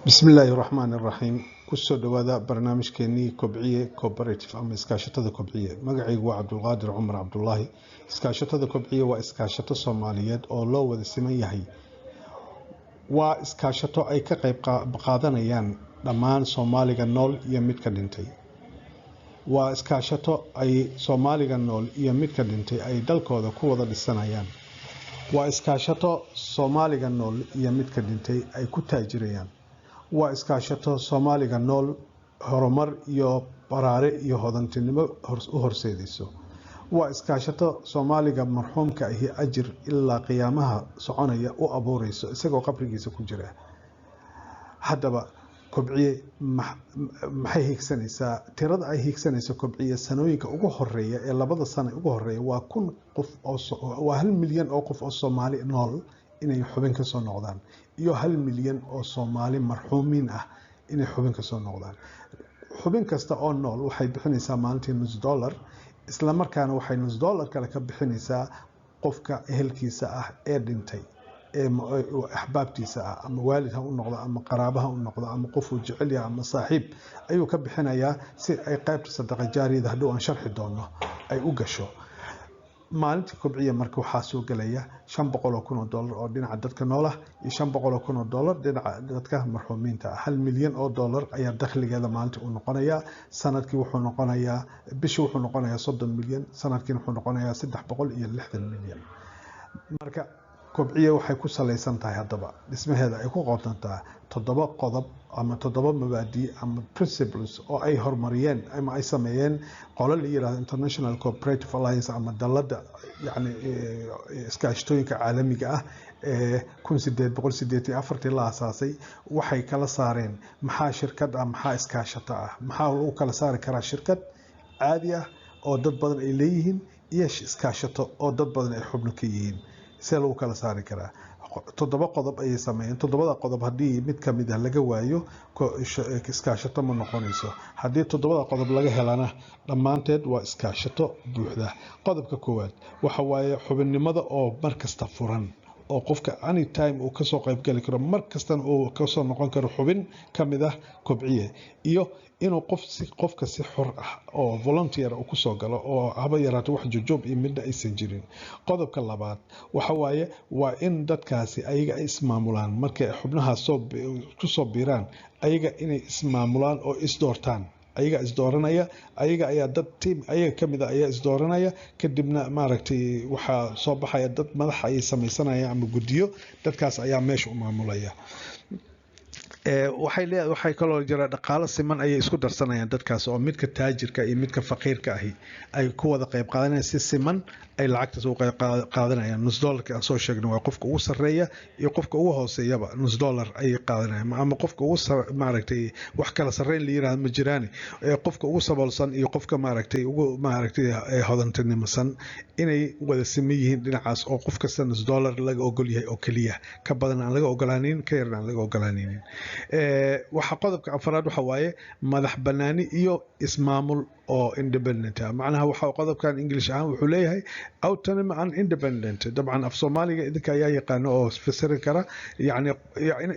Bismillaahi raxmaani raxiim. Kusoo dhawaada barnaamijkeenii Kobciye Cooperative ama Iskaashatada Kobciye. Magacaygu waa Cabdulqaadir Cumar Cabdulaahi. Iskaashatada Kobciye waa iskaashato Soomaaliyeed oo loo wada siman yahay. Waa iskaashato ay ka qayb qaadanayaan dhammaan Soomaaliga nool iyo midka dhintay. Waa iskaashato ay Soomaaliga nool iyo midka dhintay ay dalkooda ku wada dhisanayaan. Waa iskaashato Soomaaliga nool iyo midka dhintay ay ku taajirayaan. Waa iskaashato Soomaaliga nool horumar iyo baraare iyo hodantinimo u horseedayso. Waa iskaashato Soomaaliga marxuumka ahi ajir ilaa qiyaamaha soconaya u abuureyso isagoo qabrigiisa ku jira. Haddaba, Kobciye maxay hiigsanaysaa? Tirada ay hiigsanayso Kobciye sanooyinka ugu horeeya ee 2da sano ugu horeeya waa 1000 qof oo waa 1 milyan oo qof oo Soomaali nool inay xubin kasoo noqdaan iyo 1 milyan oo Soomaali marxuumiin ah inay xubin kasoo noqdaan. Xubin kasta oo nool waxay bixinaysaa maalintii nus dollar, isla markaana waxay nus dollar kale ka bixinaysaa qofka ehelkiisa ah ee dhintay, ee axbaabtiisa ah, ama waalid ha u noqdo ama qaraaba ha u noqdo ama qofuu jecel yahay ama saaxiib ayuu ka bixinayaa, si ay qaybta sadaqa jaariyada hadhow aan sharxi doono ay u gasho. Maalintii Kobciya marka waxaa soo gelaya $500,000 oo dhinaca dadka noolah iyo $500,000 dhinaca dadka marxuumiinta ah. 1 milyan oo dollar ayaa dakhligeeda maalintii uu noqonayaa. Sanadkii wuxuu noqonayaa, bishii wuxuu noqonayaa 30 milyan, sanadkiina wuxuu noqonayaa 360 milyan. Marka Kobciye waxay ku salaysan tahay, haddaba dhismaheeda ay ku qodantaa, toddoba qodob ama toddoba mabaadi ama principles oo ay horumariyeen ama ay sameeyeen qolo la yirahdo International Cooperative Alliance ama dalada, yacni, iskaashatooyinka caalamiga ah ee 1884-tii la aasaasay. Waxay kala saareen maxaa shirkad ah, maxaa iskaashato ah, maxaa lagu kala saari karaa shirkad caadi ah oo dad badan ay leeyihiin iyo iskaashato oo dad badan ay xubno ka yihiin. See lagu kala saari karaa? Toddoba qodob ayay sameeyeen. Toddobada qodob haddii mid kamid ah laga waayo, iskaashato ma noqonayso. Haddii toddobada qodob laga helana, dhammaanteed waa iskaashato buuxda. Qodobka koowaad waxa waaye xubinnimada oo markasta furan, oo qofka anytime uu kasoo qaybgeli karo, mar kastana uu kasoo noqon karo xubin kamid ah Kobciye, iyo inuu qof si qofka si xor ah oo volunteer uu kusoo galo oo haba yaraato wax jojoob iyo midna aysan jirin. Qodobka labaad waxa waaye waa in dadkaasi ayaga ay ismaamulaan. Markay xubnahaas soo kusoo biiraan, ayaga inay ismaamulaan oo isdoortaan. Ayaga isdooranaya, ayaga ayaa dad team ayaga kamid a ayaa isdooranaya. Kadibna, maaragtay, waxaa soo baxaya dad madax ayay sameysanayaan ama guddiyo. Dadkaas ayaa meesha u maamulaya. Waxay lee waxay kaloo jira dhaqaalo siman ayay isku darsanayaan dadkaas, oo midka taajirka iyo midka faqiirka ahi ay ku wada qayb qaadanayaan. Si siman ay lacagtaas uga qayb qaadanayaan. Nus dollarka aan soo sheegnay waa qofka ugu sarreeya iyo qofka ugu hooseeyaba nus dollar ayay qaadanayaan, ama qofka ugu, maaragtay, wax kala sarreyn la yiraahdo ma jiraani, qofka ugu saboolsan iyo qofka, maaragtay, ugu, maaragtay, hodantinimasan inay wada siman yihiin dhinacaas, oo qof kasta nus dollar laga ogol yahay oo keliya, ka badan aan laga ogolaanin, ka yarna aan laga ogolaaninin. Waxa qodobka afaraad waxa waaye madax banaani iyo ismaamul oo independent ah. Macnaha waxa qodobkan English ahaan wuxuu leeyahay autonomy and independent. Dabcan af Soomaaliga idinka ayaa yaqaano oo fasiri kara. Yani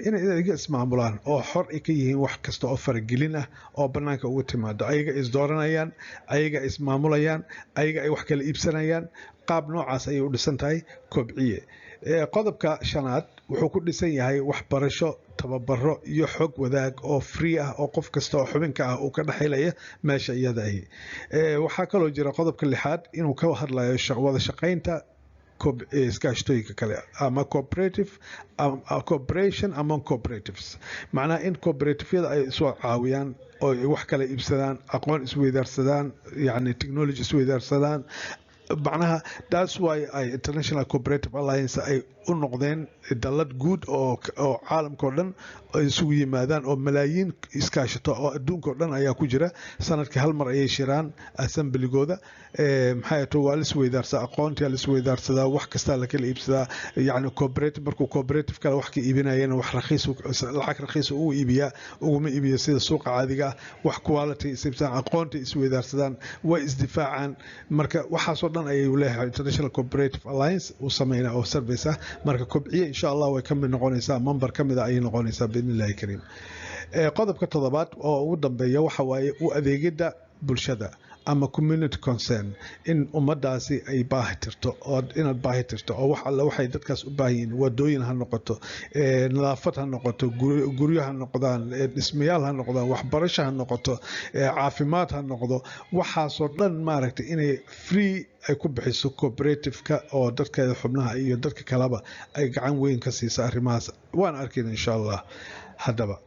inay iyaga ismaamulaan oo xor ay ka yihiin wax kasta oo faragelin ah oo banaanka uga timaado. Ayaga isdooranayaan, ayaga ismaamulayaan, ayaga ay wax kala iibsanayaan. Qaab noocaas ayay u dhisan tahay Kobciye. Qodobka shanaad wuxuu ku dhisan yahay waxbarasho, tababaro iyo xog wadaag oo free ah, oo qof kasta oo xubinka ah uu ka dhexelaya meesha iyada ahi. Waxaa kaloo jira qodobka lixaad inuu ka hadlayo wada shaqaynta iskaashatooyinka kale ama cooperative cooperation among cooperatives. Macnaha in cooperativeyada ay isoo caawiyaan oo ay wax kala iibsadaan, aqoon isweydaarsadaan, yani technology isweydaarsadaan. Macnaha that's why ay International Cooperative Alliance ay u noqdeen dallad guud oo caalamka oo dhan ay isugu yimaadaan, oo malaayiin iskaashato oo adduunka oo dhan ayaa ku jira. Sanadkii hal mar ayay shiraan assembligooda. Maxay to, waa la isweydaarsadaa, aqoontii la isweydaarsadaa, wax kastaa la kala iibsadaa. Yani cooperative markuu cooperative kale wax ka iibinayana, wax rakhiis, lacag rakhiis ugu iibiyaa, uguma iibiyo sida suuqa caadiga ah. Wax quality is iibsadaan, aqoonta isweydaarsadaan, way isdifaacaan. Marka waxaasoo Waxaasoo dhan ayuu leeyahay International Cooperative Alliance uu sameynaa oo service ah. Marka Kobciye insha Allah way ka mid noqonaysaa, member ka mid a ayay noqonaysaa biidni Illahi Kariim. Qodobka toddobaad oo ugu dambeeya waxa waaye u adeegidda bulshada ama community concern, in ummadaasi ay baahi tirto oo inaad baahi tirto oo wax alle waxay dadkaas u baahan yihiin, wadooyin ha noqoto, nadaafad ha noqoto, guryo ha noqdaan, dhismayaal ha noqdaan, waxbarasho ha noqoto, caafimaad ha noqdo, waxaasoo dhan maaragtay inay free ay ku bixiso cooperative-ka oo dadkeeda xubnaha iyo dadka kaleba ay gacan weyn ka siisa arrimahaas. Waan arkayna insha Allah. Haddaba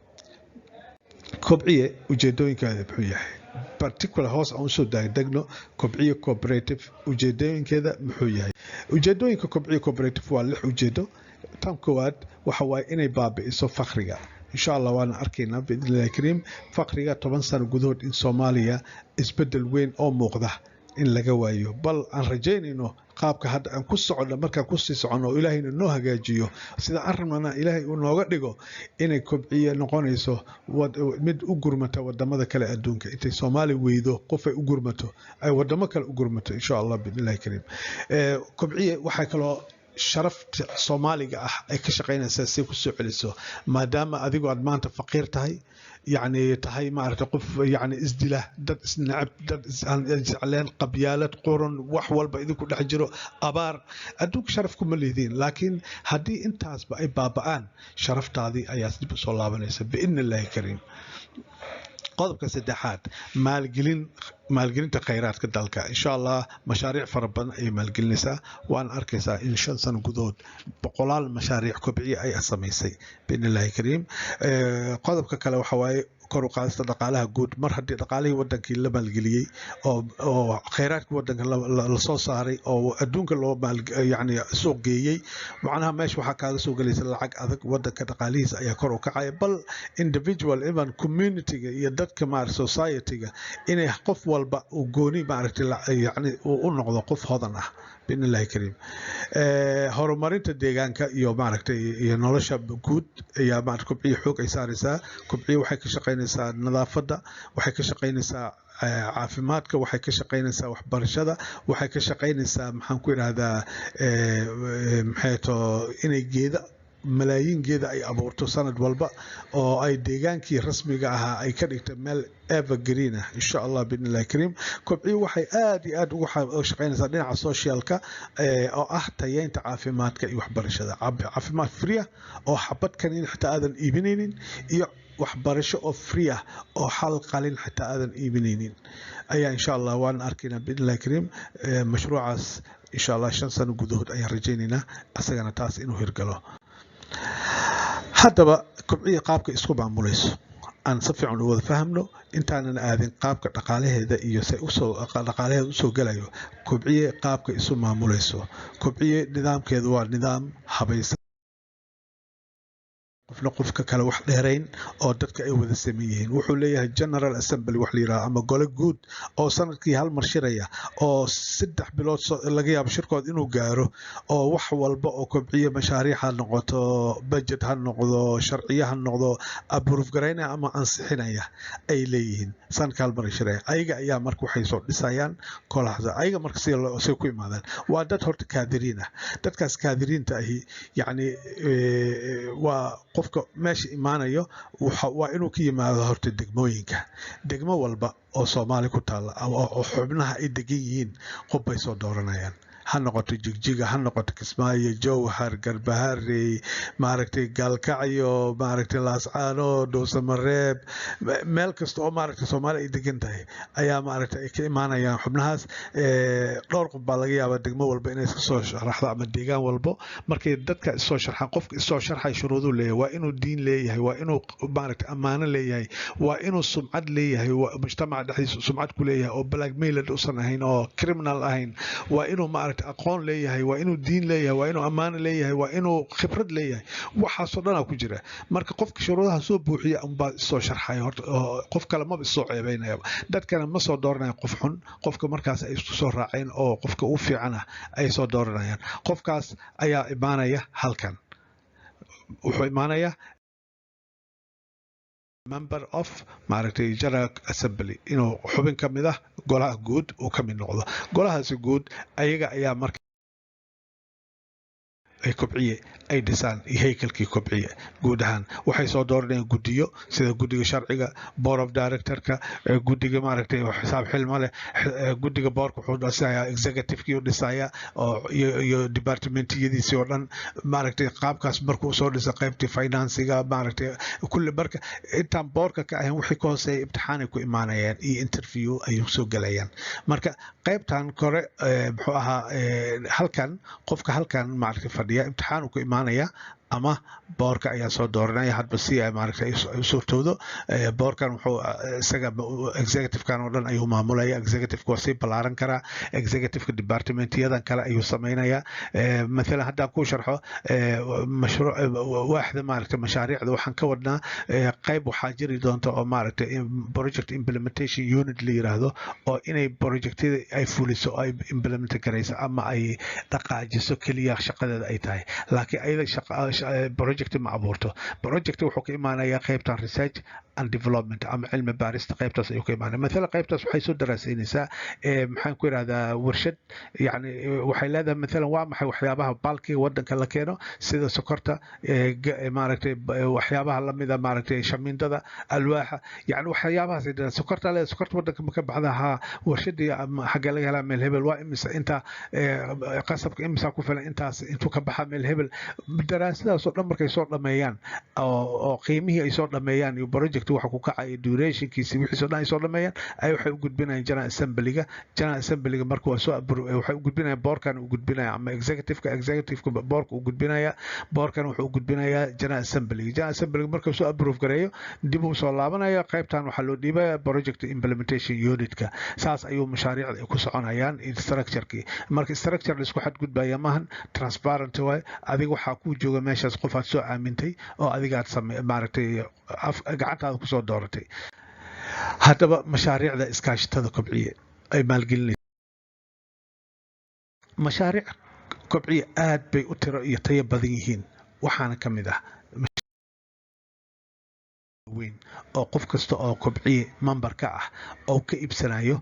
Kobciye ujeedooyinkeeda muxuu yahay? Particular hoos aan usoo degdegno, Kobciye Cooperative ujeedooyinkeeda muxuu yahay? Ujeedooyinka Kobciye Cooperative waa lix ujeedo. Tan koowaad waxa waaye inay baabi'iso fakriga. Insha Allah waana arkaynaa biidnillahi Kariim fakriga 10 sano gudahood in Soomaaliya isbedel weyn oo muuqda in laga waayo. Bal aan rajaynayno qaabka hadda aan ku soconno, markaan kusii soconno oo Ilaahayna noo hagaajiyo, sida aan rabnana Ilaahay uu nooga dhigo, inay Kobciye noqonayso mid u gurmata wadamada kale adduunka. Intay Soomaali weydo qofay u gurmato, ay wadamo kale u gurmato insha Allah biidnillahi Kariim. Kobciye waxay kaloo sharafta Soomaaliga ah ay ka shaqaynaysaa si kusoo celiso, maadaama adigu aad maanta faqiir tahay, yacni tahay maaragtay qof yacni isdila, dad isnacab, dad isjecleen, qabyaalad, qurun, wax walba idinku dhex jiro, abaar, adduunka sharaf kuma lihidiin. Laakiin haddii intaasba ay baaba'aan, sharaftaadii ayaa dib usoo laabanaysa biidni Illaahi Kariim. Qodobka saddexaad, maalgelinta khayraadka dalka. Insha Allah mashaariic fara badan ayay maalgelinaysaa. Waana arkaysaa in 5 sano gudahood boqolaal mashaariic Kobciye ay samaysay biidni Illaahi Kariim. Qodobka kale waxa waaye kor u qaadista dhaqaalaha guud. Mar haddii dhaqaalihii wadankii la maalgeliyey oo khayraadkii wadanka lasoo saaray oo adduunka loo yani suuq geeyey, macnaha meesha waxaa kaaga soo gelaysa lacag adag, wadanka dhaqaalihiisa ayaa kor u kacaya. Bal individual, even communityga iyo dadka maarata society-ga, inay qof walba uu gooni maaragtay yani uu u noqdo qof hodan ah biidni Illahi Kariim. Horumarinta deegaanka iyo maaragtay iyo nolosha guud ayaa maarata Kobciye xoog ay saaraysaa. Kobciye waxay ka shaqaynaysaa nadaafadda, waxay ka shaqaynaysaa caafimaadka, waxay ka shaqaynaysaa waxbarashada, waxay ka shaqaynaysaa, maxaan ku idhaahdaa, maxay to, inay geeda, malaayiin geeda ay abuurto sanad walba oo ay deegaankii rasmiga ahaa ay ka dhigto meel evergreen ah insha Allah biidni Illahi Kariim. Kobciye waxay aad iyo aad uga shaqaynaysaa dhinaca socialka oo ah tayeynta caafimaadka iyo waxbarashada, caafimaad free ah oo xabad kaniin xitaa aadan iibinaynin iyo waxbarasho oo free ah oo hal qalin xitaa aadan iibinaynin ayaa insha Allah waan arkaynaa biidni Illahi Kariim. Mashruucaas insha Allah 5 sano gudahood ayaan rajaynaynaa asagana taas inuu hirgalo. Haddaba Kobciya qaabka isku maamulayso aan si fiican u wada fahamno intaanan aadin qaabka dhaqaalaheeda iyo se usoo dhaqaalaheeda usoo gelayo. Kobciye qaabka isu maamulayso, Kobciye nidaamkeedu waa nidaam habaysan, qofna qofka kale wax dheerayn oo dadka ay wada saman yihiin. Wuxuu leeyahay general assembly wax la yidhaha ama gole guud oo sanadkii hal mar shiraya oo 3 bilood laga yaabo shirkood inuu gaaro, oo wax walba oo Kobciye, mashaariic ha noqoto, budget ha noqdo, sharciyo ha noqdo, approve garaynaya ama ansixinaya ay leeyihiin. Sanadka hal mar ay shiraya. Ayaga ayaa marka waxay soo dhisayaan kolaxda. Ayaga marka say ku imaadaan waa dad horta kaadiriin ah. Dadkaas kaadiriinta ahi yacni waa qofka meesha imaanayo waa inuu ka yimaado horta degmooyinka. Degmo walba oo Soomaali ku taalla oo xubnaha ay degan yihiin qof bay soo dooranayaan, ha noqoto Jigjiga, ha noqoto Kismaayo, Jowhar, Garbaharey, maaragtay Gaalkacyo, maaragtay Laascaano, Dhuusamareeb, meel kasta oo maaragtay Soomaali ay degan tahay ayaa maaragtay ay ka imaanayaan xubnahaas. Dhowr qof baa laga yaabaa degmo walba inay iska soo sharaxdo ama deegaan walbo. Markay dadka isoo sharxaan, qofka isoo sharxay shuruuduu leeyahay: waa inuu diin leeyahay, waa inuu maaragtay ammaano leeyahay, waa inuu sumcad leeyahay, mujtamaca dhexdiisa sumcad ku leeyahay oo blackmailed usan ahayn oo criminal ahayn, waa inuu maaragtay aqoon leeyahay, waa inuu diin leeyahay, waa inuu ammaano leeyahay, waa inuu khibrad leeyahay. Waxaasoo dhanaa ku jira. Marka qofka shuruudaha soo buuxiya unbaa isoo sharxaya horta, oo qof kale maba isoo ceebeynaya. Dadkana ma soo dooranaya qof xun. Qofka markaas ay isku soo raaceen oo qofka u fiican ah ay soo dooranayaan, qofkaas ayaa imaanaya halkan. Wuxuu imaanayaa Member of, maaragtay, General Assembly, inuu xubin ka mid ah golaha guud uu ka mid noqdo. Golahaasi guud ayaga ayaa marka ay Kobciye ay dhisaan iyo haykalkii Kobciye guud ahaan. Waxay soo dooranayaan guddiyo, sida guddiga sharciga, board of directorka, guddiga, maaragtay, xisaab xilma leh. Guddiga boardka wuxuu dhisayaa executive-kii u dhisayaa oo iyo departmentiyadiisii oo dhan, maaragtay. Qaabkaas markuu soo dhisa qaybtii financiga, maaragtay, kulli. Marka intaan boardka ka ahayn, wixii ka hooseeya imtixaanay ku imaanayaan iyo interview ayuu soo gelayaan. Marka qaybtan kore, muxuu ahaa, halkan qofka halkan, maaragtay, fadhiya imtixaan uu ku imaanaya ama boardka ayaa soo dooranaya, hadba si ay, maaragtay, ay u suurtoodo. Boardkan wuxuu isaga executive-kan oo dhan ayuu maamulaya. Executive-ka waa sii ballaaran karaa. Executive-ka departmentyadan kale ayuu samaynayaa. Mathalan, haddaan kuu sharxo mashruuc waaxda, maaragtay, mashaariicda, waxaan ka wadnaa qayb waxaa jiri doonta oo, maaragtay, project implementation unit la yiraahdo, oo inay projectyada ay fuliso oo ay implement garayso ama ay dhaqaajiso keliya shaqadeeda ay tahay, laakiin ayada shaqa project ma abuurto. Project wuxuu ka imaanayaa qaybtan research and development ama cilmi baarista. Qaybtaas ayuu ka imaanaya. Mathalan, qaybtaas waxay soo daraasaynaysaa, maxaan ku yidhahdaa, warshad, yani waxay leedahay, mathalan, waa maxay waxyaabaha bulkiga wadanka la keeno, sida sokorta, maaragtay, waxyaabaha lamida, maaragtay, shamiindada, alwaaxa, yani waxyaabahaas ay dhahaan. Sokorta leedahay, sokorta wadanka ma ka baxda? Haa. Warshadii xagga laga helaa? Meel hebel. Waa imisa inta qasabka? Imisa ku filan intaas? Intuu ka baxa? Meel hebel. Daraasadaas oo dhan markay soo dhameeyaan oo qiimihii ay soo dhameeyaan iyo project waxa ku kacaya, durationkiisi, wixiisoo dhan ay soo dhameeyaan, ay waxay u gudbinayaan General Assemblyga. General Assemblyga marka waa soo waxay u gudbinayaan boardkan u gudbinaya ama executive-ka. Executive-ka boardka u gudbinaya, boardkan wuxuu u gudbinayaa General Assemblyga. General Assemblyga markuu soo approve gareeyo, dib uu soo laabanaya. Qaybtan waxaa loo dhiibaya project implementation unitka. Saas ayuu mashaariicda ay ku soconayaan, structure-kii. Marka structure la isku xadgudbaya maahan, transparent waay. Adiga waxaa kuu jooga meeshaas qof aad soo aamintay oo adiga aad same, maaragtay, gacantaada kusoo dooratay. Haddaba mashaariicda iskaashatada Kobciye ay maalgelinaysa, mashaariic Kobciye aad bay u tiro iyo tayo badan yihiin. Waxaana ka mid ah weyn oo qof kasta oo Kobciye member ka ah oo ka iibsanayo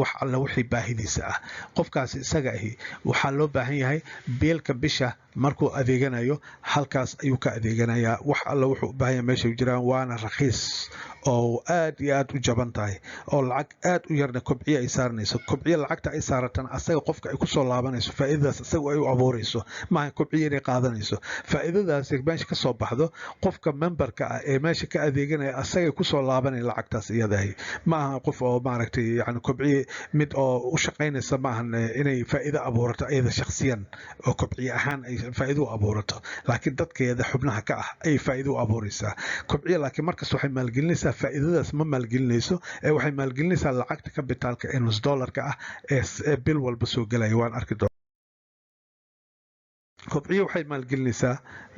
wax alla wixii baahidiisa ah. Qofkaasi isaga ahi waxaa loo baahan yahay biilka bisha markuu adeeganayo, halkaas ayuu ka adeeganayaa. Wax alla wuxuu u baahan yahay meeshay jiraan, waana rakhiis oo aad iyo aad u jaban tahay, oo lacag aad u yarna Kobciye ay saaranayso. Kobciye lacagta ay saaratana asaga qofka ay kusoo laabanayso, faa'iidadaas isaga ay u abuurayso, maaha Kobciye inay qaadanayso. Faa'iidadaasi meesha kasoo baxdo, qofka memberka ah ee meesha ka adeeganaya asagay kusoo laabanaya lacagtaas iyadahi. Ma aha qof oo, maaragtay, yani Kobciye mid oo u shaqaynaysa maahan inay faa'iido abuurato iyada shakhsiyan oo Kobciye ahaan ay faa'iido u abuurato, laakiin dadkeeda xubnaha ka ah ayay faa'iido u abuuraysaa Kobciye. Laakiin markasta waxay maalgelinaysaa, faa'iidadaas ma maalgelinayso, ee waxay maalgelinaysaa lacagta capitalka ee nus dollarka ah ee bil walba soo gelaya. Waan arki doonaa. Kobciye waxay maalgelinaysaa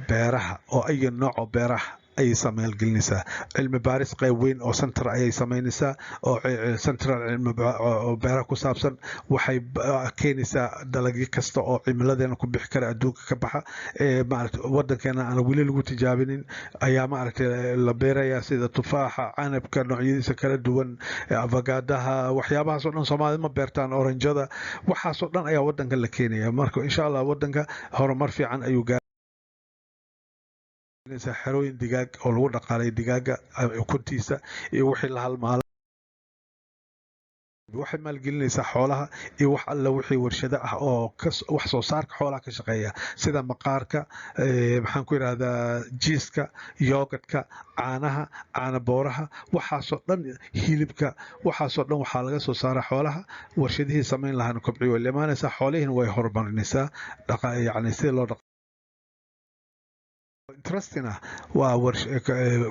beeraha oo ayo nooc oo beeraha ayay maalgelinaysaa. Cilmi baaris qayb weyn oo center ayay samaynaysaa oo central cilmi oo beeraha ku saabsan. Waxay keenaysaa dalagyo kasta oo cimiladeena ku bixi kara, adduunka ka baxa, maaragtay, wadankeena aan weli lagu tijaabinin ayaa, maaragtay, la beerayaa, sida tufaaxa, canabka noocyadiisa kala duwan, avagaadaha, waxyaabahaas oo dhan Soomaalida ma beertaan, oranjada, waxaasoo dhan ayaa wadanka la keenaya. Marka insha Allah wadanka horumar fiican ayuu gaar. Xerooyin digaag oo lagu dhaqaalay digaaga ukuntiisa iyo wixii la halmaala. Waxay maalgelinaysaa xoolaha iyo wax alla wixii warshado ah oo wax soo saarka xoolaha ka shaqeeya, sida maqaarka, maxaan ku yidhahdaa, jiiska, yogurtka, caanaha, caana booraha, waxaasoo dhan, hilibka, waxaasoo dhan waxaa laga soo saara xoolaha. Warshadihii samayn lahaana Kobciyo way la imaanaysaa. Xoolihiina way horumarinaysaa, yani sida loo dhaqa. Interesting ah waa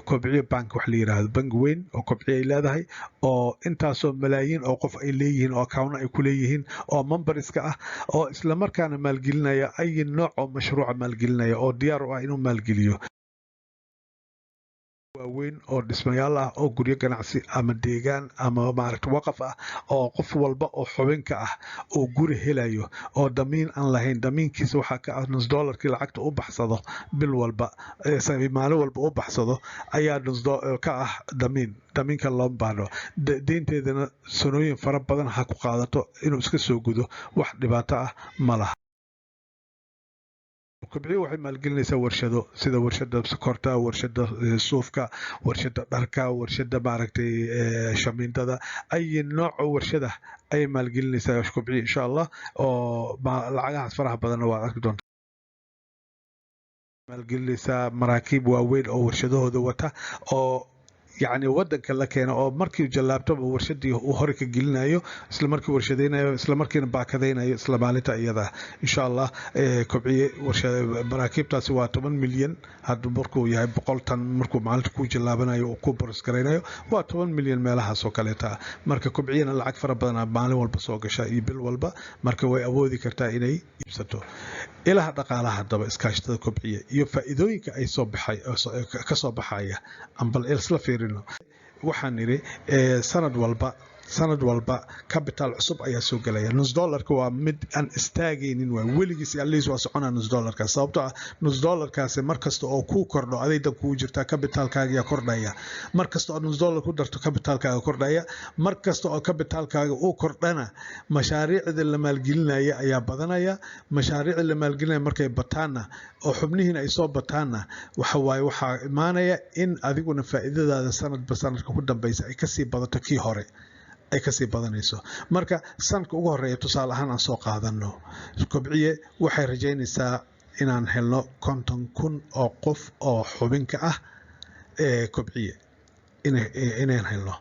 Kobciyo Bank wax la yiraahdo, bangi weyn oo Kobciyo ay leedahay oo intaasoo malaayiin oo qof ay leeyihiin oo account ay ku leeyihiin oo memberska ah, oo isla markaana maalgelinaya ay nooc oo mashruuca maalgelinaya oo diyaar u ah inuu maalgeliyo. Waaweyn oo dhismayaal ah oo guryo ganacsi ama deegaan ama maaragta waqaf ah, oo qof walba oo xubinka ah oo guri helayo oo damiin aan lahayn. Damiinkiisa waxaa ka ah nus dollarkii lacagta u baxsado bil walba, maalin walba u baxsado ayaa nus ka ah damiin. Damiinka loo baahno, deynteedana sanooyin fara badan ha ku qaadato inuu iska soo gudo, wax dhibaato ah ma laha. Kobciye waxay maalgelinaysaa warshado sida warshada sokorta, warshada suufka, warshada dharka, warshada maaragtay shamiindada, ay nooca warshada ayay maalgelinaysaa Kobciye, insha Allah. Oo lacagahaas faraha badanna waad arki doontaa. Maalgelinaysaa maraakiib waaweyn oo warshadahooda wata oo yacni wadanka la keeno, oo markii jallaabtoba warshadii uu hore ka gelinayo, isla markii warshadaynayo, isla markiina baakadaynayo isla maalinta iyada, insha Allah. Kobciye maraakiibtaasi waa 10 milyan. Hadda markuu yahay 100 tan, markuu maalinta ku jallaabanayo uu ku process garaynayo, waa 10 milyan meelahaas oo kaleeta. Marka Kobciyena lacag fara badanaa maalin walba soo gasha iyo bil walba, marka way awoodi kartaa inay iibsato. Ilaha dhaqaalaha haddaba iskaashatada Kobciye iyo faa'iidooyinka ay soo baxay ka soo baxaya aan bal isla fiirino. Waxaan nidhi sanad walba capital cusub ayaa soo gelaya. Nus dollarka waa mid aan istaagaynin, waa weligiis allihiis waa soconaa nus dollarka, sababtoo ah nus dollarkaasi mar kasta oo kuu kordho adaydan kugu jirtaa, capitalkaaga kordhaya. Mar kasta oo nus dollar ku darto, capitalkaaga kordhaya. Mar kasta oo capitalkaaga uu kordhana, mashaariicda la maalgelinaya ayaa badanaya. Mashaariicda la maalgelinaya markay bataanna oo xubnihiina ay soo bataanna, waxa waaye waxaa imaanaya in adiguna faa'iidadaada sanadba sanadka ku dambeysa ay kasii badato, kii hore ay kasii badanayso. Marka sanadka ugu horeeya, tusaale ahaan aan soo qaadano, Kobciye waxay rajaynaysaa inaan helno 50,000 oo qof oo xubinka ah ee Kobciye inaan helno,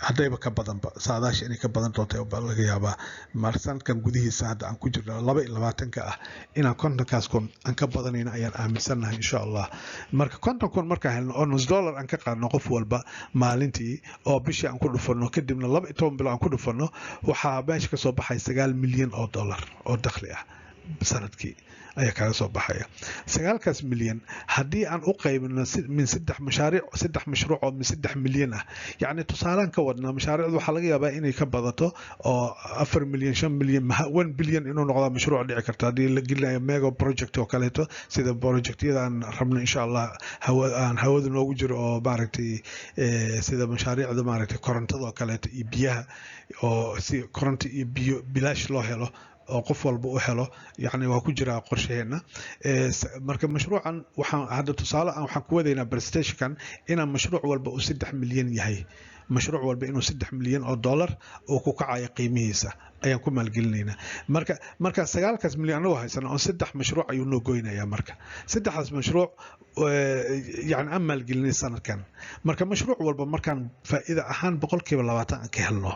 haddayba ka badanba. Saadaasha inay ka badan doonta laga yaabaa. Mar sanadkan gudihiisa hadda aan ku jirno, 22-ka ah, inaan 50-kaas kun aan ka badanayno ayaan aaminsannahay, insha Allah. Marka 50,000 markaan helno oo nus dollar aan ka qaadno qof walba maalintii, oo bishii aan ku dhufano, kadibna 12 bilo aan ku dhufano, waxaa meesha kasoo baxay 9 milyan oo dollar oo dakhli ah sanadkii ayaa kaga soo baxaya. 9-kaas milyan haddii aan u qaybino min saddex mashaariic, saddex mashruuc oo min 3 milyan ah, yacni tusaalaan ka wadnaa, mashaariicdu waxaa laga yaabaa inay ka badato oo 4 milyan, 5 milyan, 1 bilyan inuu noqdaa mashruuc dhici karta haddii la gelinayo mega project oo kaleeto, sida projectyada aan rabno, insha Allah, hawa aan hawada noogu jiro, oo maaragtay sida mashaariicda maaragtay korontada oo kaleeto iyo biyaha, oo si koronto iyo biyo bilaash loo helo oo qof walba u helo, yacni waa ku jiraa qorshaheena. Marka mashruucan waxaan hadda tusaale aan waxaan ku wadaynaa presentationkan inaan mashruuc walba uu 3 milyan yahay, mashruuc walba inuu 3 milyan oo dollar uu ku kacayo qiimihiisa ayaan ku maalgelinaynaa. Marka 9-kaas milyan anagoo haysana oo saddex mashruuc ayuu noo goynayaa. Marka saddexdaas mashruuc yani aan maalgelinay sanadkan, marka mashruuc walba markaan faa'iida ahaan 20% aan ka helno,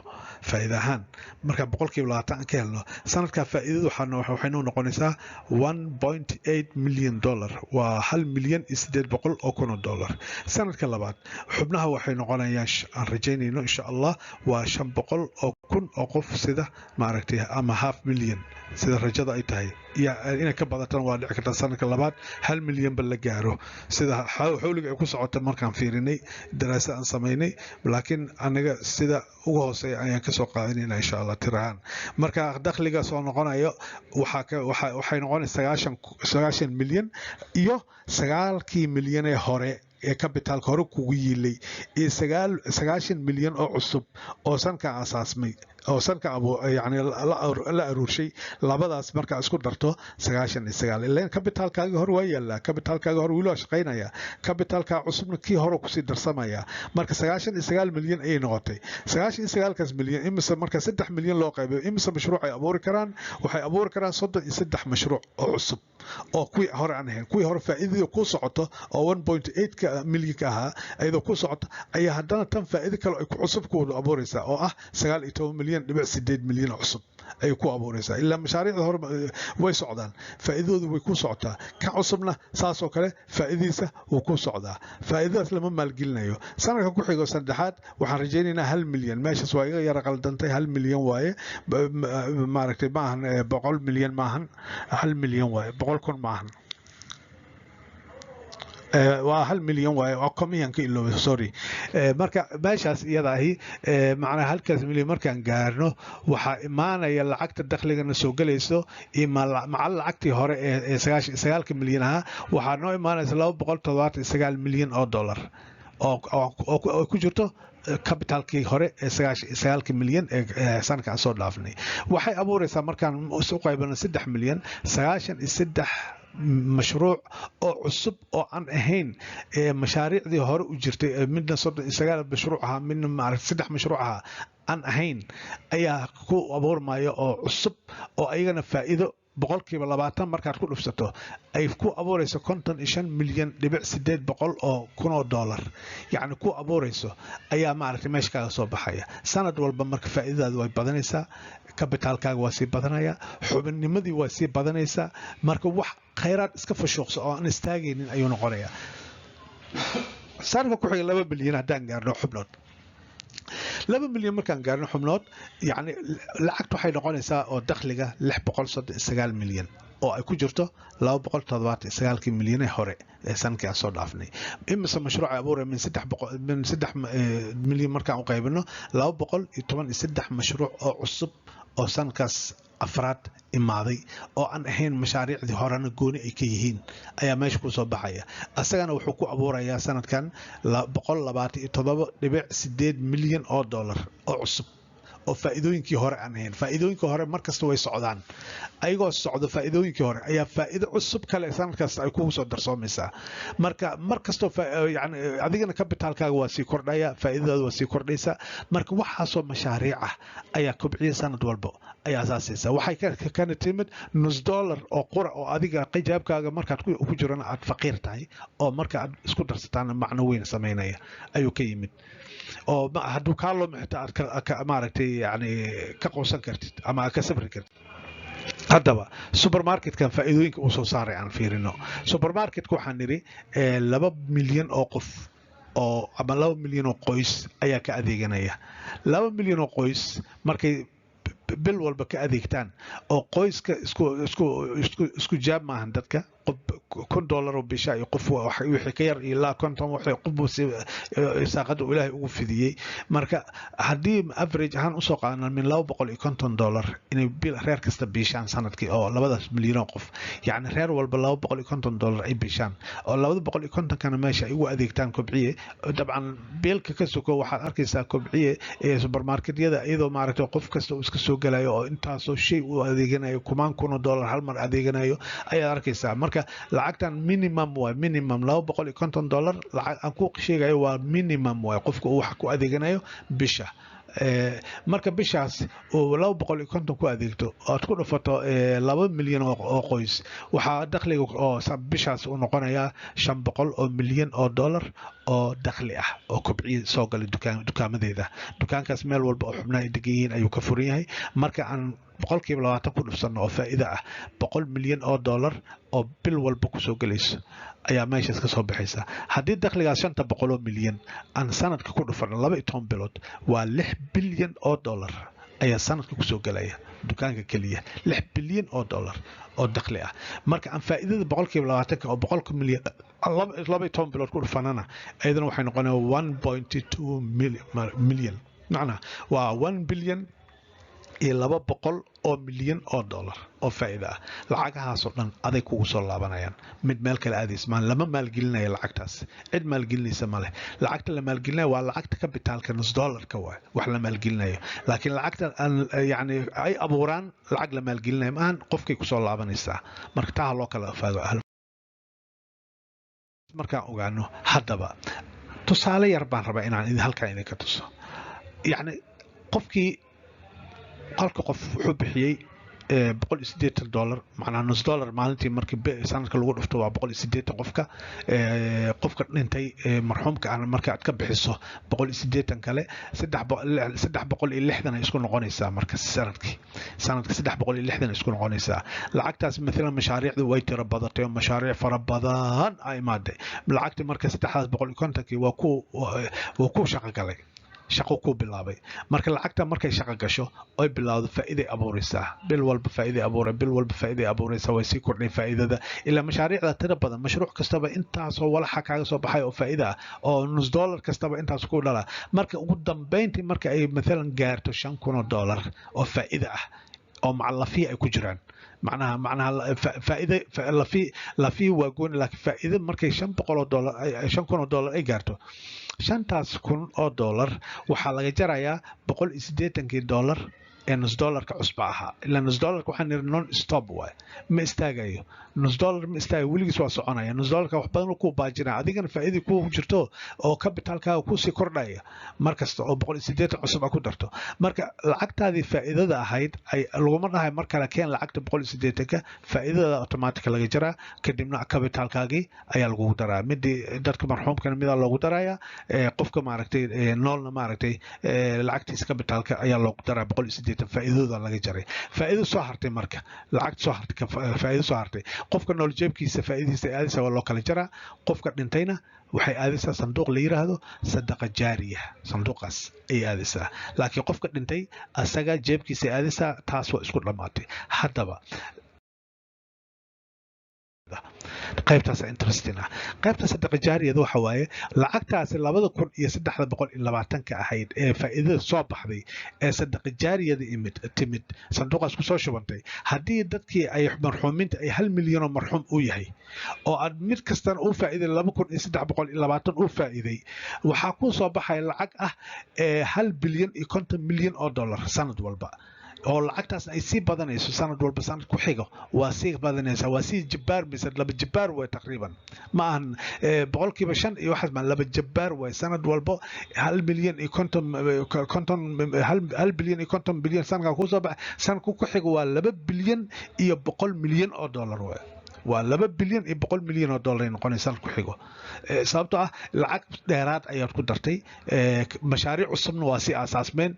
faa'iida ahaan markaan 20% aan ka helno sanadkaa, faa'iidadu waxay noo noqonaysaa $1.8 million, waa 1,800,000 oo dollar. Sanadka labaad xubnaha waxay noqonayaan, aan rajaynayno, insha Allah, waa 500,000 oo qof, sida maaragtay ama half million sida rajada ay tahay. Iyo inay ka badatana waa dhici kartaa, sanadka labaad 1 milyan ba la gaaro sida xawliga ay ku socota markaan fiirinay daraasa aan samaynay. Laakiin anaga sida ugu hooseeya ayaan kasoo qaadanayna, insha Allah, tirahaan. Marka dakhliga soo noqonayo waxay noqonaysa 90 milyan iyo 9-kii milyan ee hore ee capitalka hore kugu yiilay iyo 90 milyan oo cusub oo sanka asaasmay oo sanka yani la aruurshay. Labadaas markaa isku darto, 99, ileen capitalkaagi hore waa yaallaa, capitalkaagi hore weli waa shaqaynaya, capitalka cusubna kii hore kusii darsamaya. Marka 99 milyan ayay noqotay. 99-kaas milyan imise marka 3 milyan loo qaybiyo, imise mashruuc ay abuuri karaan? Waxay abuuri karaan 33 mashruuc oo cusub oo kuwii hore aan ahayn. Kuwii hore faa'iidadii ku socoto oo 1.8 milyanka ahaa iyadoo ku socoto ayaa haddana tan faa'iido kale ay ku cusub ku abuuraysaa oo ah 19 milyan dhibic 8 milyan oo cusub ayay ku abuuraysaa. Ilaa mashaariicda hore way socdaan, faa'iidadoodu way ku socotaa, ka cusubna saasoo kale faa'iidadiisa wuu ku socdaa. Faa'iidadaas lama maalgelinayo. Sanadka ku xigo saddexaad waxaan rajaynaynaa 1 milyan. Meeshaas waa iga yara qaldantay, 1 milyan waaye, maaragtay, maahan 100 milyan, maahan, 1 milyan waaye, 100,000 maahan. Waa 1 milyan waaye, waa komiyan ka iloobay, sorry. Marka meeshaas iyada ahi, macnaha halkaas milyan markaan gaarno, waxaa imaanaya lacagta dakhligana soo gelayso iyo macal lacagtii hore ee 99-ka milyan ahaa, waxaa noo imaanaysa 279 milyan oo dollar oo ku jirto capitalkii hore ee 99-ka milyan ee sanadka aan soo dhaafnay. Waxay abuureysaa, markaan isu qaybano 3 milyan, 93 mashruuc oo cusub oo aan ahayn mashaariicdii hore u jirtay, midna 39 mashruuc ahaa, midna maaragtay saddex mashruuc ahaa aan ahayn ayaa ku abuurmaya oo cusub, oo ayagana faa'iido 20% markaad ku dhufsato ay ku abuureyso 55.8 milyan oo kun oo dollar, yacni ku abuureyso ayaa maaragtay meesha kaaga soo baxaya sanad walba. Marka faa'iidadaadu way badanaysaa, capitalkaaga waa sii badanaya, xubinnimadii waa sii badanaysaa. Marka wax khayraad iska fashuuqsa oo aan istaagaynin ayuu noqonayaa. Sanadka ku xiga 2 bilyan haddaan gaarno xubnood, 2 milyan markaan gaarno xubnood, yacni lacagta waxay noqonaysaa oo dakhliga 639 milyan oo ay ku jirto 279-kii milyan ee hore ee sanadkii aan soo dhaafnay. Imise mashruuc ay abuuraya min 300, min 3 milyan markaan u qaybino? 213 mashruuc oo cusub oo sanadkaas afraad imaaday oo aan ahayn mashaariicdii horena gooni ay ka yihiin ayaa meesha ku soo baxaya. Isagana wuxuu ku abuurayaa sanadkan 127.8 milyan oo dollar oo cusub oo faa'iidooyinkii hore aan ahayn. Faa'iidooyinkii hore markasta way socdaan. Ayagoo socdo faa'iidooyinkii hore ayaa faa'iido cusub kale sanad kasta ay kugu soo darsoomaysaa. Marka mar kastoo yani adigana capitalkaaga waa sii kordhaya, faa'iidadaadu waa sii kordhaysaa. Marka waxaasoo mashaariic ah ayaa kobciya sanad walbo ayaa asaasaysa. Waxay kana timid nus dollar oo qura oo adiga qijaabkaaga markaad ku jirana aad faqiir tahay, oo marka aad isku darsataan macno weyn samaynaya ayuu ka yimid, oo hadduu kaa lumo xitaa aad maaragtay yani ka quusan kartid ama aad ka sabri kartid. Haddaba supermarketkan faa'iidooyinka uu soo saaray aan fiirino. Supermarketka waxaan nidhi 2 milyan oo qof oo ama 2 milyan oo qoys ayaa ka adeeganaya. 2 milyan oo qoys markay bil walba ka adeegtaan, oo qoyska isku jaab maahan dadka, qof $1000 oo bisha iyo qof wixii ka yar ilaa 50, waxay qof saaqada uu Ilaahay ugu fidiyey. Marka haddii average ahaan usoo qaadana min $250 inay bil reer kasta biishaan sanadkii, oo labadaas milyan oo qof, yacni reer walba $250 ay biishaan, oo 250-kana meesha ay ugu adeegtaan Kobciye. Dabcan biilka ka soko waxaad arkaysaa Kobciye ee supermarketyada iyadoo maaragtay qof kasta uu iska soo gelayo oo intaasoo shay uu adeeganayo, kumaan kun oo dollar hal mar adeeganayo ayaad arkaysaa. Marka lacagtan minimum waay, minimum $250 lacag aan ku sheegayo waa minimum waay qofka uu wax ku adeeganayo bisha. Marka bishaas uu 250 ku adeegto, oad ku dhufato 2 milyan oo qoys, waxaa dakhliga oo bishaas uu noqonayaa 500 oo milyan oo dollar oo dakhli ah oo Kobciye soo galay dukaamadeeda. Dukaankaas meel walba oo xubnaha ay degan yihiin ayuu ka furan yahay. Marka aan 20% ku dhufsano oo faa'iido ah, 100 milyan oo dollar oo bil walba kusoo gelayso ayaa meeshaas ka soo baxaysa. Haddii dakhligaas 500 oo milyan aan sanadka ku dhufano 12 bilood, waa 6 bilyan oo dollar ayaa sanadka kusoo gelaya dukaanka keliya, 6 bilyan oo dollar oo dakhli ah. Marka aan faa'iidada 20%-ka oo 100-ka milyan 12 bilood ku dhufanana, iyadana waxay noqonaya 1.2 milyan, macnaha waa 1 bilyan iyo 200 oo milyan oo dollar oo faa'iido ah. Lacagahaasoo dhan aday kugu soo laabanayaan, mid meel kale aadays maan lama maalgelinayo. Lacagtaas cid maalgelinaysa ma leh. Lacagta la maalgelinayo waa lacagta capitalka, nus dollarka waay wax la maalgelinayo, laakiin lacagta aan yani ay abuuraan lacag la maalgelinayo maahan, qofkay kusoo laabanaysaa. Marka taa ha loo kala faago. Markaan ogaano haddaba, tusaale yar baan rabaa inaan halkan idinka tuso. Yacni qofkii halka qof wuxuu bixiyey $180, macnaa nus dollar maalintii. Markii sanadka lagu dhufto waa 180. Qofka dhintay marxuumka ah marka aad ka bixiso 180 kale, 360 ay isku noqonaysaa. Marka sanadkii, sanadka 360 ay isku noqonaysaa lacagtaas. Maalan mashaariicdu way tiro badatay oo mashaariic fara badan a imaaday. Lacagti marka 350-kii waa ku shaqo galay. Shaqo ku bilaabay. Marka lacagta markay shaqo gasho oy bilowdo, faa'iiday abuuraysaa. Bil walba faa'iiday abuuray, bil walba faa'iiday abuuraysaa, way sii kordhay faa'iidada ilaa mashaariicda tira badan. Mashruuc kastaba intaasoo walaxa kaaga soo baxay oo faa'iida ah, oo nus dollar kastaba intaas ku dhala. Marka ugu dambeyntii marka ay mathalan gaarto $5,000 oo faa'iida ah oo macal lafiya ay ku jiraan, macnaha faa'iide lafi waa gooni, laakiin faa'iido markay $500, $5,000 ay gaarto, shantaas kun oo dollar waxaa laga jarayaa $180kii ee nus dollarka cusba ahaa. Ilaa nus dollarka waxaan niri non stop waay, ma istaagayo. Nus dollar ma istaagayo, weligiis waa soconaya. Nus dollarka wax badan ku baajinaya, adigana faa'iidii ku jirto oo capitalkaaga kusii kordhaya mar kasta oo 180 cusub a ku darto. Marka lacagtaadii faa'iidada ahayd ay laguma dhahay mar kale keen lacagta 180ka. Faa'iidada automatic laga jaraa, kadibna capitalkaagii ayaa lagugu daraa. Midii dadka marxuumkana midaa loogu darayaa, qofka maaragtay noolna maaragtay lacagtiisa capitalka ayaa loogu daraa. 180 faa'iidadooda laga jaray, faa'iido soo hartay. Marka lacagta soo hartay, faa'iido soo hartay, qofka nool jeebkiisa faa'iidadiisa ay aadaysa, waa loo kala jaraa. Qofka dhintayna waxay aadaysaa sanduuq la yiraahdo sadaqa jaariya, sanduuqaas ayay aadaysaa. Laakiin qofka dhintay asaga jeebkiisa ay aadaysaa. Taas waa isku dhammaatay. Haddaba qaybtaas interesting ah, qaybta sadaqa jaariyada, waxa waaye lacagtaasi 2,320-ka ahayd ee faa'iidada soo baxday ee sadaqa jaariyada imid timid, sanduuqaas kusoo shubantay. Haddii dadkii ay marxuumiinta ay 1 milyan oo marxuum u yahay oo aad mid kastana uu faa'iiday 2,320 uu faa'iiday, waxaa ku soo baxaya lacag ah ee $1,050 bilyan sanad walba, oo lacagtaasna ay sii badanayso sanad walba. Sanad ku xigo waa sii badanaysa, waa sii jibbaarmaysa, laba jibbaar way taqriiban. Ma ahan 5% iyo waxaas, ma laba jibbaar way. Sanad walbo 1 milyan iyo konton konton 1 bilyan iyo 50 bilyan sanadkaa kusoo baxa, sanadku ku xigo waa $2.1 bilyan way. Waa $2.1 bilyan ay noqonaysa sanad ku xigo, sababtoo ah lacag dheeraad ayaad ku dartay, mashaariic cusubna waa si aasaasmeen.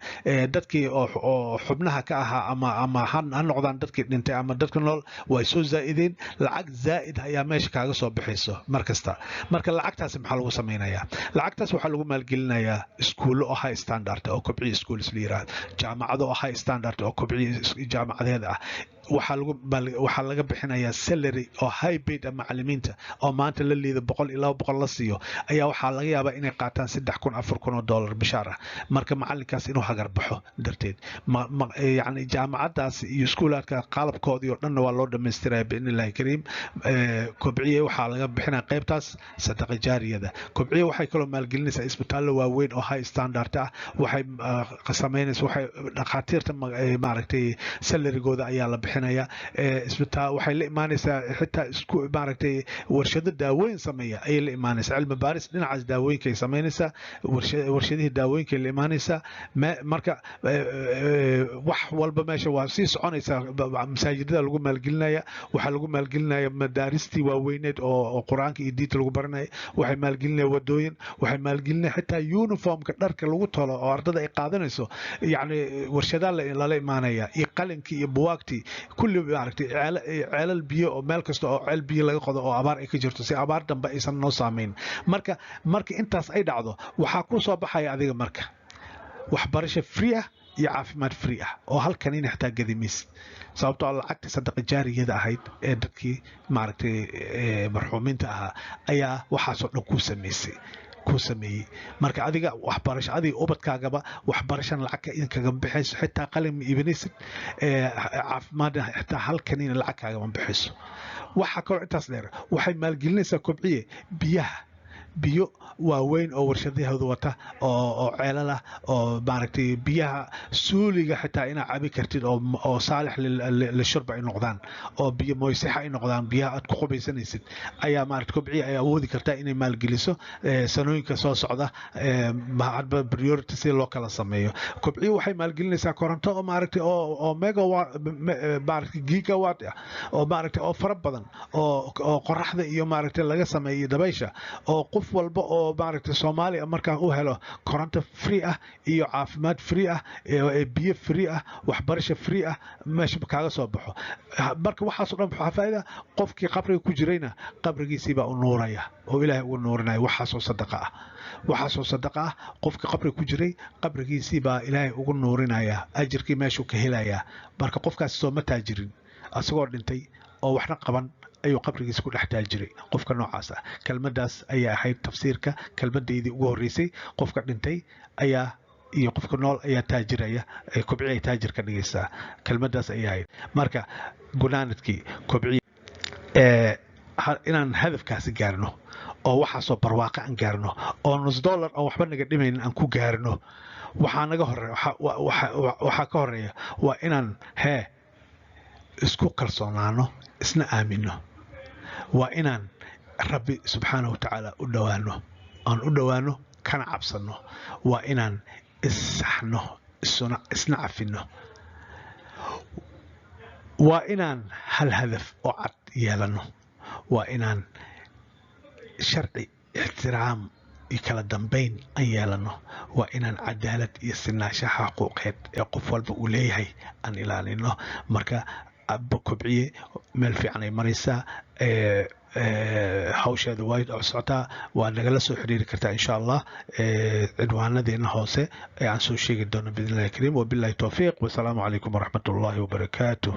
Dadkii oo xubnaha ka ahaa ama ha noqdaan dadkii dhintay ama dadka nool, way soo zaa'ideen. Lacag zaa'id ayaa meesha kaaga soo bixayso mar kasta. Marka lacagtaasi maxaa lagu samaynayaa? Lacagtaas waxaa lagu maalgelinayaa iskuullo oo high standard oo Kobciya Schools la yiraahdo, jaamacado oo high standard oo Kobciya jaamacadeeda ah. Waxaa laga bixinayaa salary oo high paid ah macallimiinta oo maanta la liido 100 iyo 200 la siiyo ayaa waxaa laga yaabaa inay qaataan 3,000, $4,000 bishaar ah. Marka macallinkaas inuu hagar baxo darteed, yacni jaamacadaas iyo iskuulaadka qalabkoodii oo dhanna waa loo dhamaystiraya biidni Illahi Kariim. Kobciye waxaa laga bixinaya qaybtaas sadaqa jaariyada. Kobciye waxay kaloo maalgelinaysaa isbitaallo waaweyn oo high standard ah. Waxay samaynaysa, waxay dhakhaatiirta maaragtay salarigooda ayaa la bixinaya. Isbitaal waxay la imaanaysaa, xitaa isku maaragtay warshado daawooyin sameeya ayay la imaanaysaa. Cilmi baaris dhinacaas daawooyinka ay samaynaysaa, warshadihii daawooyinka ay la imaanaysaa. Marka wax walba meesha waa sii soconaysaa. Masaajidada lagu maalgelinaya, waxaa lagu maalgelinaya madaaristii waaweyneed oo Qur-aanka iyo diinta lagu baranaya. Waxay maalgelinaya wadooyin, waxay maalgelinaya xitaa uniformka dharka lagu tolo oo ardada ay qaadanayso. Yacni warshadaa lala imaanaya iyo qalinkii iyo buwaagtii kulli, maaragtay ceelal biyo oo meel kasta oo ceel biyo laga qodo oo abaar ay ka jirto, si abaar dambe aysan noo saameyn. Marka intaas ay dhacdo, waxaa ku soo baxaya adiga marka waxbarasho free ah iyo caafimaad free ah oo halkanina xitaa gadimaysid, sababtoo ah lacagta sadaqa jaariyada ahayd ee dadkii maaragtay marxuumiinta ahaa ayaa waxaasoo dhan kuu samaysay, kuu sameeyey. Marka adiga waxbarasho, adiga ubadkaagaba waxbarashana lacag idinkagama bixayso, xitaa qalin ma iibinaysid, caafimaadna xitaa halkanina lacag kaagama bixayso. Waxaa kaloo intaas dheer, waxay maalgelinaysaa Kobciye biyaha, biyo waaweyn oo warshadahooda wata oo ceelal ah oo maaragtay biyaha suuliga xitaa inaad cabi kartid oo saalix lishurba ay noqdaan oo biyo moysixa ay noqdaan, biyaha aad ku qubaysanaysid ayaa maaragtay Kobciya ay awoodi kartaa inay maalgeliso sanooyinka soo socda, hadba priority si loo kala sameeyo. Kobciya waxay maalgelinaysaa koronto oo maaragtay oo megawatt, maaragtay gigawatt ah oo maaragtay oo fara badan oo qoraxda iyo maaragtay laga sameeyo dabaysha oo qof Qof walba oo maaragtay Soomaaliya markaan u helo koronto free ah iyo caafimaad free ah, biyo free ah, waxbarasho free ah, meesha kaaga soo baxo. Marka waxaasoo dhan waxaa faa'iida, qofkii qabriga ku jirayna qabrigiisii baa u nuuraya oo Ilaahay ugu nuurinaya. Waxaasoo sadaqa ah, waxaasoo sadaqa ah, qofkii qabriga ku jiray qabrigiisii baa Ilaahay ugu nuurinaya, ajirkii meeshuu ka helayaa. Marka qofkaasi sooma taajirin? Asagoo dhintay oo waxna qaban ayuu qabrigiisa ku dhex taajiray qofka noocaas ah. Kelmadaas ayaa ahayd tafsiirka kelmadaydii ugu horreysay. Qofka dhintay ayaa iyo qofka nool ayaa taajiraya, Kobciye ay taajir ka dhigaysaa, kelmadaas ayay ahayd. Marka gunaanadkii, Kobciye inaan hadafkaasi gaarno oo waxaasoo barwaaqo aan gaarno oo nus dollar oo waxba naga dhimaynin aan ku gaarno, waxaa naga hore, waxaa ka horeeya waa inaan hee isku kalsoonaano, isna aamino. Waa inaan Rabbi subxaanahu watacaala u dhowaano, aan u dhowaano kana cabsanno. Waa inaan issaxno, isna cafino. Waa inaan hal hadaf oo cad yeelano. Waa inaan sharci, ixtiraam iyo kala dambayn aan yeelano. Waa inaan cadaalad iyo sinaanshaha xuquuqeed ee qof walba uu leeyahay aan ilaalino. Marka Kobciye meel fiican ay maraysaa, hawsheeda way socotaa. Waa nagala soo xiriiri kartaa, insha Allah, cinwaanadeena hoose ee aan soo sheegi doono, biidnillahi kariim. Wabillahi towfiiq, wasalaamu calaykum waraxmat ullahi wabarakaatuh.